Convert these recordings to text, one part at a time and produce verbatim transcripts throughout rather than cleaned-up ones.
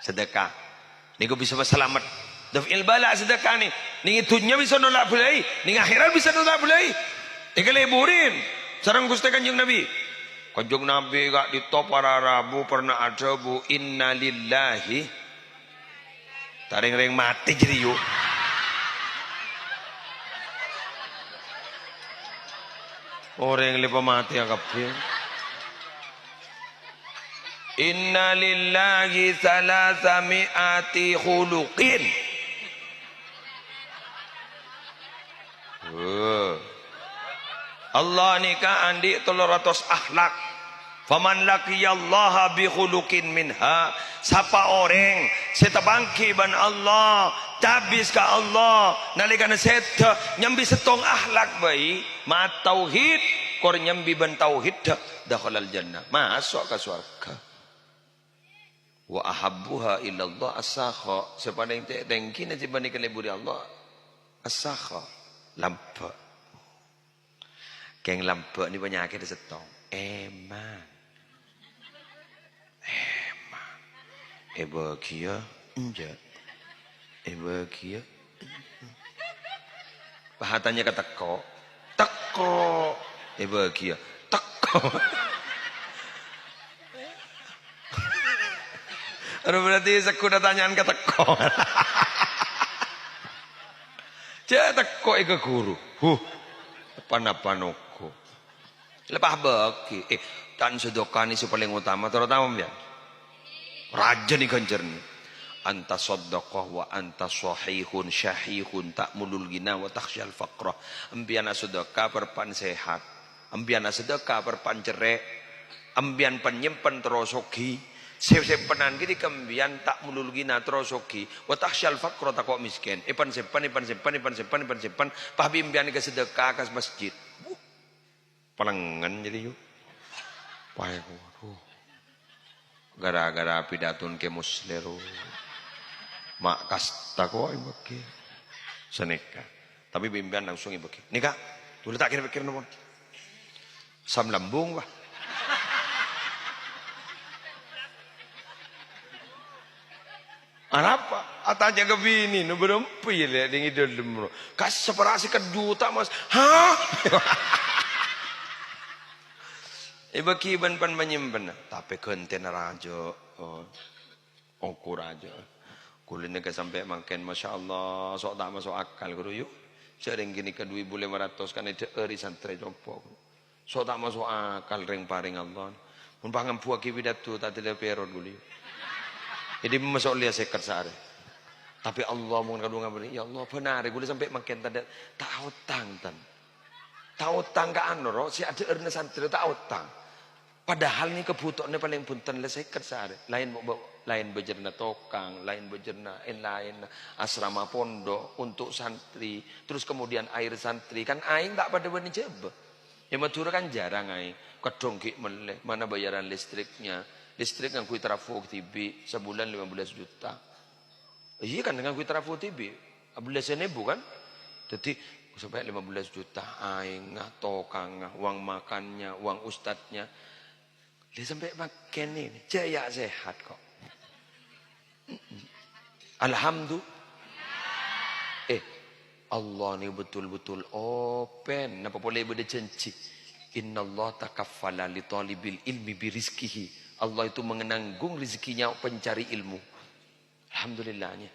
Sedekah. Nèko bisa salamet. Daf'il bala sedekah nè. Nèng è dhunnya bisa nolak bâlâi, nèng akhèrat bisa nolak bâlâi. Èkalèburè sareng Ghustè Kanjeng Nabi. Kanjeng Nabi ka'dinto para rabu pernah adhâbu, "Innalillahi." Ta' rèng-rèng matè jârèya. Orèng lè pamatèya kabbhi. "Innalillahi salasami'ati khuluqin." Heh. Allah nèka andi' tello ratos akhlak. "Faman laqiyallaha bi khuluqin minha," sapa orèng sè tapangghi bân Allah, cabis ka Allah, nalèkana sèdhâ nyambi sèttong akhlak bhâi, ma' tauhid, kor nyambi bân tauhidda, dakhalal jannah, maso' ka sowarghâ. "Wa ahabbuha ilallah as-sakha." Sè palèng tè-, tèngghina jiyâ bân èkalèburè Allah, as-sakha, lambâ'. Kèng lambâ' nè panyakèt sèttong. Èman. Èman. Èbâghiyâ enjâ'. Èbâghiyâ. Pas atanya ka tèko'. Tèko'. Èbâghiyâ. Tèko'. Aduh, berarti sè kodhu tanya'an ka tèko'. Jâ' tèko' è ka ghuru. Huh. Pan-apa noko. Lè pas bâghi. Eh, tan sedekah nè sè palèng utama, terutama sampèyan. Rajâ nè ghânjhârânna. "Anta shaddaqah wa anta shahihun, shahihun ta'mulul ghina wa takhsyal faqra." Empèyan asedekah, pèr pan sehat. Empèyan asedekah, pèr pan cerrè'. Empèyan pan nyèmpen terro soghi. Sè sèmpenan ghânèka empèyan ta'mulul ghina, terro soghi. Wa takhsyal faqra, tako' mèskèn. Èpan sèmpen, èpan sèmpen, èpan sèmpen, èpan sèmpen. Pas bi' empèyan ka sedekah, ka masjid. Wuh. Palengngen jârèya. Paè, waduh. Gara-gara pidatona Kè Muslèh, ro. Ma' kasta ko' èbâghi. Sanèka. Tapè bi' empèyan langsung èbâghi. Nèka, dulu ta' kèra-kèra napa? Asam lambung, wah. Arapa? Atanya ka binèna, "Bârâmpa yâ, Lè', nèng è dâlem, ro?" "Kas, sapara' sèket juta, Mas." "Hah?" Èbâghi bân pan-manyèmpenna, tapè ghântèna rajâ. Oh. Ongko rajâ. Kulâ nèka sampè' mangkèn, masyaallah, so' ta' maso' akal, ghuru, yu. Sèrèng ghânèka du èbu lèma ratos kan èdhâ'ârè santrè compo'. So' ta' maso' akal rèng-parèng Allah. Mon pas ngambuwâghi pidato ta' tèla pèrot ghulâ. Jadi maso' lèya sèket saarè. Tapè Allah mon kadhung ngabârri, "Ya Allah, bhânarè ghulâ sampè' mangkèn tadâ' ta' aotang, tan. Ta' aotang ka anu, ro, sè adhâ'ârna santrè ta' aotang." Padahal nèka bhuto'na palèng bhunten lè sèket saarè. Laèn mo-, bo-, laèn bâjârna tokang, laèn bâjârna èn-laèn asrama pondok untuk santri. Terus kemudian air santri, kan aèng ta' padâ bânnè Jhâbâ. È Madhurâ kan jhârâng aèng, kadhâng ghi' mellè, mana bayaran listriknya. Listrik ngangghuy trafo dhibi', sabulân lima belas juta. Iyâ kan, ngangghuy trafo dhibi', bellâsân èbu kan. Dhâddhi, sampè' lima belas juta, aèngnga, tokangnga, uang makannya, uang ustadznya. Lha sampè' mangkèn nè, jhâ' yâ' sehat ko'. Alhamdu-, eh, Allah nè betul-betul open. Napa polè bâdâ jhânjhi? "Innallaha takaffala li thalibil ilmi bi rizqihi." Allah itu menanggung rezekinya pencari ilmu. Alhamdulillah, nya.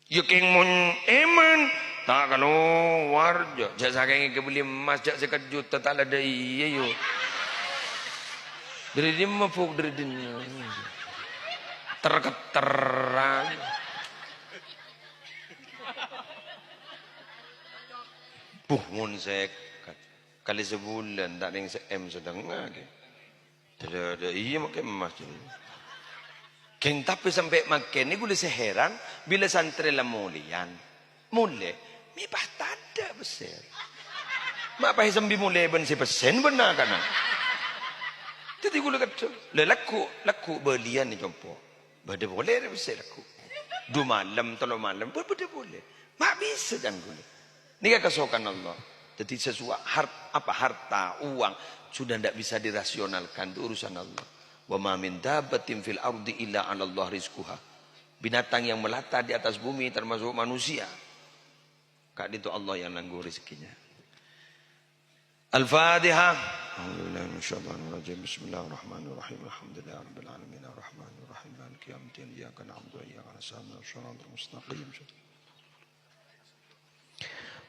Yâ kèng mon èman, ta' kalowar, jhâ', jhâ' sakèng èkabelli emmas, jhâ' sèket juta, ta' la dâ' iyâ, yu. Dâri dimma, Bu', dâri dimma? Ter-keteran. Buh, mon sèket. Kalè sabulân, ta' nèng se-, M satengnga, ghi. Dâdâ, iyâ, makè emmas jârèya. Kèng tapè sampè' mangkèn nè ghulâ sè heran, bilâ santrè la molèyan. Molè, mè' pas tadâ' pèssè. Ma' pas èsembi molè bân sè pèssè bân na'-kana'. Dhâddhi ghulâ kadhâng, la lagghu', lagghu' bâliyân nè compo'. Bâdâ polè rè pèssè lagghu'. Du malem, tello malem, bâ-, bâdâ polè. Ma' bisa can ghulâ. Nèka kasokan Allah. Dhâddhi sesua-, har-, apa, harta, uang, sudah ndak bisa dirasionalkan, itu urusan Allah. "Wa ma min dabbatin fil ardi illa 'alallahi rizquha." Binatang yang melata di atas bumi, termasuk manusia, ka'dinto Allah yang nanggung rezekinya. Al-Fatihah. A'udzubillahi minasyaitonirrajim. Bismillahirrahmanirrahim. Alhamdulillahirabbil alamin. Arrahmanirrahim. Maliki yaumiddin. Iyyaka na'budu wa iyyaka nasta'in. Ihdinas siratal mustaqim.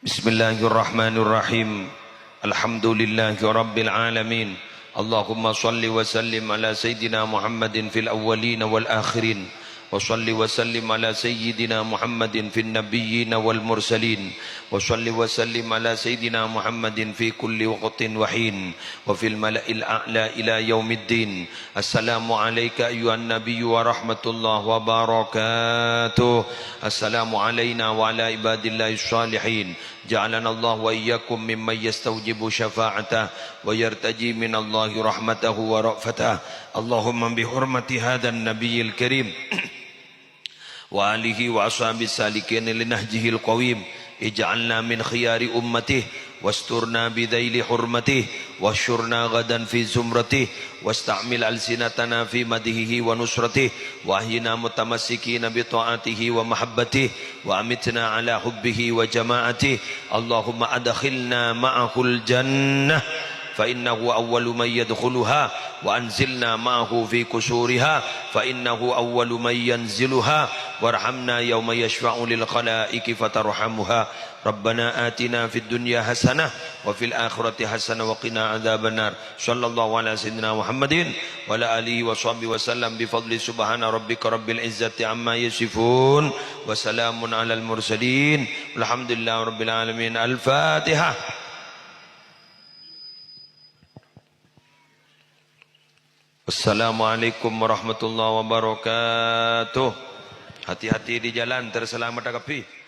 Bismillahirrahmanirrahim. Alhamdulillahirabbil alamin. Allahumma shalli wa sallim ala sayyidina Muhammadin fil awwalin wal akhirin. Wa shalli wa sallim ala sayyidina Muhammadin fin nabiyyin wal mursalin. Wa shalli wa sallim ala sayyidina Muhammadin fi kulli waqtin wa hin. Wa fil mala'il a'la ila yaumiddin. Assalamu alaika ayyuhan nabiyyu wa rahmatullahi wa barakatuh. Assalamu alaina wa ala ibadillahis shalihin. Ja'alanallahu wa iyyakum mimman yastaujibu syafa'atah wa yartaji minallahi rahmatahu wa ra'fatah. Allahumma bi hurmati hadan nabiyil karim wa alihi wa ashabis salikin li nahjihil qawim, ij'alna min khiyari ummatihi, wasturna bi dhaili hurmatihi, wahsyurna ghadan fi zumratihi, wasta'mil alsinatana fi madhihi wa nusratihi, wa ahyina mutamassikina bi ta'atihi wa mahabbatihi, wa amitna ala hubbihi wa jama'atihi. Allahumma adkhilna ma'ahul jannah, fa innahu awwalu man yadkhuluha, wa anzilna ma'ahu fi qusuriha, fa innahu awwalu man yanziluha, warhamna yauma yashfa'u lil khalaiki fatarhamuha. Rabbana atina fid dunya hasanah wa fil akhirati hasanah wa qina adzabannar. Sallallahu ala sayyidina Muhammadin wa ala alihi wa sahbihi wa sallam bi fadli subhana rabbika rabbil izzati amma yasifun. Wa salamun alal mursalin. Walhamdulillahi rabbil alamin. Al-Fatihah. Assalamualaikum warahmatullahi wabarakatuh. Hati-hati di jalan, terselamata kabbhi.